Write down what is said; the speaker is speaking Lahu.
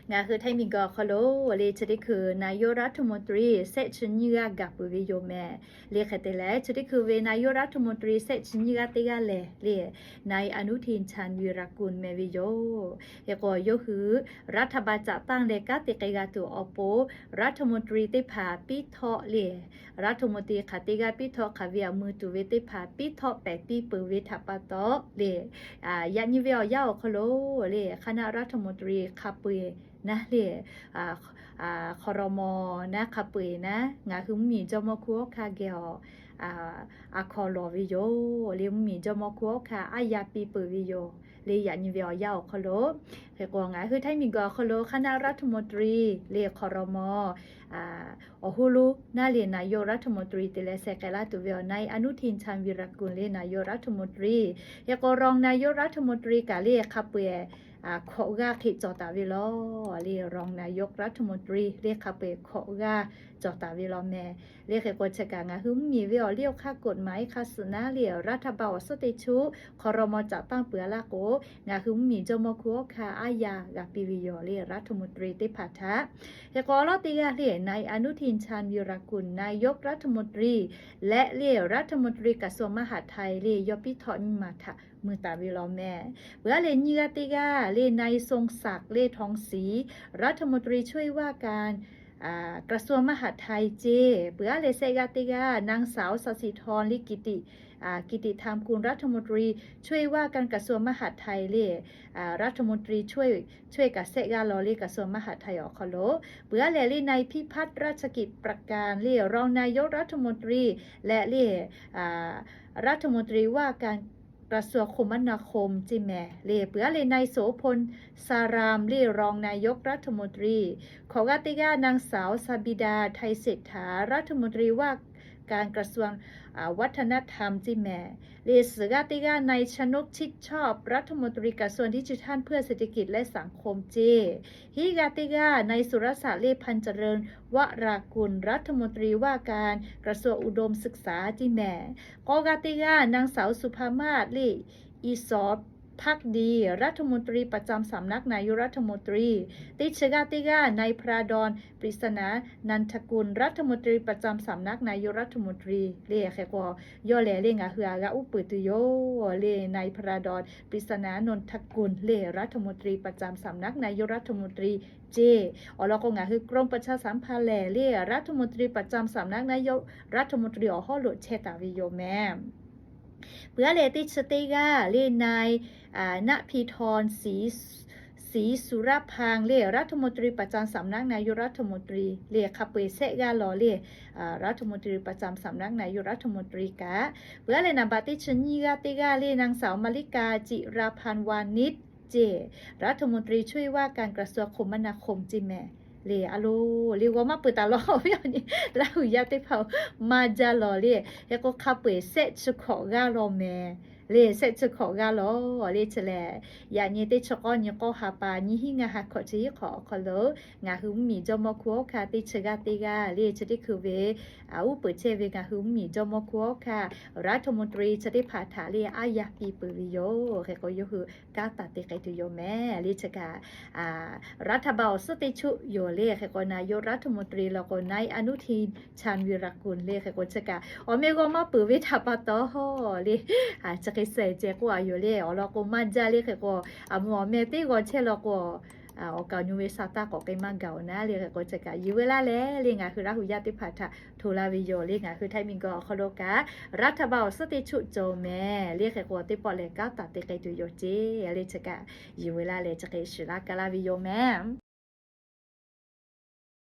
Ngaˬ hui htaiˇ miˬguiˬ awˬ hk'aw lo le chi teˇ hkui นายกรัฐมนตรี shehˆ chi nyiˇ g'aˇ gaˬ peuˬ ve yoˬ mehˍ. Le hk'e te leh chi teˇ hkui ve นายกรัฐมนตรี shehˆ chi nyiˇ g'aˇ teˇ g'aˇ lehˬ le นายกรัฐมนตรี อนุทิน ชาญวีรกูล mehˍ ve yoˬ. Hk'e k'o yawˇ hui รัฐบาลจัดตั้ง leh kanˉ te k'ai g'a tuˬ awˬ pon รัฐมนตรี teˇ hpaˍ piˇ htawˆ le รัฐมนตรี hk'aˬ teˇ g'aˇ piˇ htawˆ hk'aˬ ve aꞈ mui tuˬ ve teˇ hpaˍ piˇ htawˆ pehˍ piˇ peuˬ ve htaꞈ pa taw le, yaꞈ nyi ve awˬ yanˇ awˬ hk'aw lo le คณะรัฐมนตรี hk'a peu-eˬ naˉ le ครม. naˉ hk'a peu-eˬ naˉ ngaˬ hui mvuhˇmiˬ jawˇmawˇ hkunˉ hawˉ hkanˇ geh awˬ a hkaw lawˬ ve yoˬ. Le mvuhˇmiˬ jawˇmawˇ hkunˉ hawˉ hkanˇ aˉ yaˇ piˇ peuˬ ve yoˬ. Le yaꞈ nyi ve awˬ yanˇ awˬ hk'aw lo, hk'e k'o ngaˬ hui htaiˇ miˬguiˬ awˬ hk'aw lo คณะรัฐมนตรี le ครม. awˬ hoˉ lonˉ naˉ le นายกรัฐมนตรี te leh sheh k'ai laˇ tuˬ ve awˬ นายกอนุทิน ชาญวีรกูล le นายกรัฐมนตรี. Hk'e k'o รองนายกรัฐมนตรี kaꞈ le hk'a peu-eˬ hkawꞈ g'aˇ hk'e cawˬ taˍ ve lawˬ. Le รองนายกรัฐมนตรี le hk'a peu-eˬ hkawꞈ g'aˇ cawˬ taˍ ve lawˬ mehˍ. Le hk'e k'o chi kaꞈ ngaˬ hui mvuhˇmiˬ ve awˬ liˇ awˬ hk'aˇ กฎหมาย hk'a suhˍ naˉ le รัฐบาล awˬ suhˉ teˇ chuˇ ครม. จัดตั้ง peuˬ-a laˇ k'o, ngaˬ hui mvuhˇmiˬ jawˇmawˇ hkunˉ hawˉ hkanˇ aˉ yaˇ g'a piˇ ve yoˬ le รัฐมนตรี teˇ hpaˍ htaꞈ. Hk'e k'o awˬ lawn teˇ g'aˇ le นายกอนุทิน ชาญวีรกูล นายกรัฐมนตรี leh le รัฐมนตรี กระทรวงมหาดไทย le yawˇ piˇ htawˆ nyiˇ maˬ htaꞈ mui taˍ ve lawˬ mehˍ. Peuˬ-a leh nyiˇ g'aˇ teˇ g'aˇ le นายทรงศักดิ์ le ทองศรี รัฐมนตรี ช่วยว่าการ กระทรวงมหาดไทย ceˇ. Peuˬ-a leh shehˆ g'aˇ teˇ g'aˇ นางสาว สศิธร le กิติ กิติธรรมกุล รัฐมนตรี ช่วยว่าการกระทรวงมหาดไทย le รัฐมนตรี ช่วย ช่วย kaꞈ shehˆ g'aˇ lawˬ le กระทรวงมหาดไทย awˬ hk'aw lo. Peuˬ-a leh le นายพิพัฒน์ รัชกิจประการ le รองนายกรัฐมนตรี leh le รัฐมนตรี ว่าการกระทรวงคมนาคม ceˇ mehˍ. Le peuˬ-a leh นายโสภณ สาราม le รองนายกรัฐมนตรี. Hkawꞈ g'aˇ teˇ g'aˇ นางสาว สาบิดา ไทยเศรษฐา รัฐมนตรี ว่าการกระทรวงวัฒนธรรม ceˇ mehˍ. Le suhˍ g'aˇ teˇ g'aˇ นายชนก ชิดชอบ รัฐมนตรี กระทรวงดิจิทัลเพื่อเศรษฐกิจและสังคม ceˇ. Hiˉ g'aˇ teˇ g'aˇ นายสุรศักดิ์ เลขพันเจริญวรากุล รัฐมนตรีว่าการกระทรวงอุดมศึกษา ceˇ mehˍ. K'awˇ g'aˇ teˇ g'aˇ นางสาว สุภามาศ เลข อิสรพักดี รัฐมนตรีประจำสำนักนายกรัฐมนตรี. Teˇ chi g'aˇ teˇ g'aˇ นายพระดอน ปริศนานันทกุล รัฐมนตรีประจำสำนักนายกรัฐมนตรี le. Hk'e k'o yawˇ lehˬ le ngaˬ hui aꞈ g'a uˉ peunˍ tuˬ yoˬ le นายพระดอน ปริศนานันทกุล le รัฐมนตรีประจำสำนักนายกรัฐมนตรี ceˇ. Awˬ lawn k'o ngaˬ hui กรมประชาสัมพันธ์ lehˬ le รัฐมนตรีประจำสำนักนายกรัฐมนตรี awˬ hawˉ lo chehˇ taˍ ve yoˬ mehˍ. Peuˬ-a leh teˇ chi teˇ g'aˇ le นาย ณพีทร ศรีสุรพังค์ le รัฐมนตรีประจำสำนักนายกรัฐมนตรี le hk'a peu-eˬ shehˆ g'aˇ lawˬ le รัฐมนตรีประจำสำนักนายกรัฐมนตรี kaꞈ. Peuˬ-a leh นามบัตร teˇ chi nyiˇ g'aˇ teˇ g'aˇ le นางสาว มาริกา จิราพันธ์วานิช ceˇ รัฐมนตรี ช่วยว่าการกระทรวงคมนาคม ceˇ mehˍ. Le a lo le g'aw maˇ peuˬ taˍ lawˬ ve awˬ nyi Laˇ huˍ yaˇ teˇ hpaˍ-oˬ maˇ jaˇ lawˬ le. Hk'e k'o hk'a peu-eˬ shehˆ chi hkawꞈ g'aˇ lawˬ mehˍ. Le shehˆ chi hkawꞈ g'aˇ lawˬ le chi lehˬ, yaꞈ nyi teˇ chi k'awˇ nyi k'awˇ ha pa nyiˇ hinˉ ngaˇ ha hkawꞈ chi hiˉ hk'awꞈ awˬ hk'aw lo ngaˬ hui mvuhˇmiˬ jawˇmawˇ hkunˉ hawˉ hkanˇ teˇ chi g'aˇ teˇ g'aˇ le chi teˇ hkui ve uˉ peunˍ chehˇ ve ngaˬ hui mvuhˇmiˬ jawˇmawˇ hkunˉ hawˉ hkanˇ รัฐมนตรี chi teˇ hpaˍ htaꞈ le aˉ yaˇ piˇ peuˬ ve yoˬ. Hk'e k'o yawˇ hui kanˉ taˍ te k'ai tuˬ yoˬ mehˍ. Le chi kaꞈ รัฐบาล awˬ suhˉ teˇ chuˇ yoˬ le. Hk'e k'o นายกรัฐมนตรี law k'o นายกอนุทิน ชาญวีรกูล le. Hk'e k'o chi kaꞈ awˬ meh g'aw maˇ peuˬ ve htaꞈ pa taw le, chi hk'e suh ceh k'oˆ a yoˬ le. Awˬ lawn k'o maˇ jaˇ le. Hk'e k'o a mvuh awˬ meh teˇ g'aw chehˇ law k'o, awˬ kaˍ awˬ nyi ve sa taˇ k'awꞈ k'ai maˇ gaˬ-oˬ naˉ le. Hk'e k'o chi kaꞈ yiˬ ve laˇ leh le ngaˬ hui Laˇ huˍ yaˇ teˇ hpaˍ htaꞈ hto laˇ ve yoˬ le. Ngaˬ hui htaiˇ miˬguiˬ awˬ hk'aw lo kaꞈ รัฐบาล awˬ suhˉ teˇ chuˇ cawˬ mehˍ. Le hk'e k'o teˇ pawˆ lehˬ kanˉ taˍ te k'ai tuˬ yoˬ ceˇ. Le chi kaꞈ yiˬ ve laˇ leh chi hk'e shiˍ laˇ ka laˇ ve yoˬ mehˍ.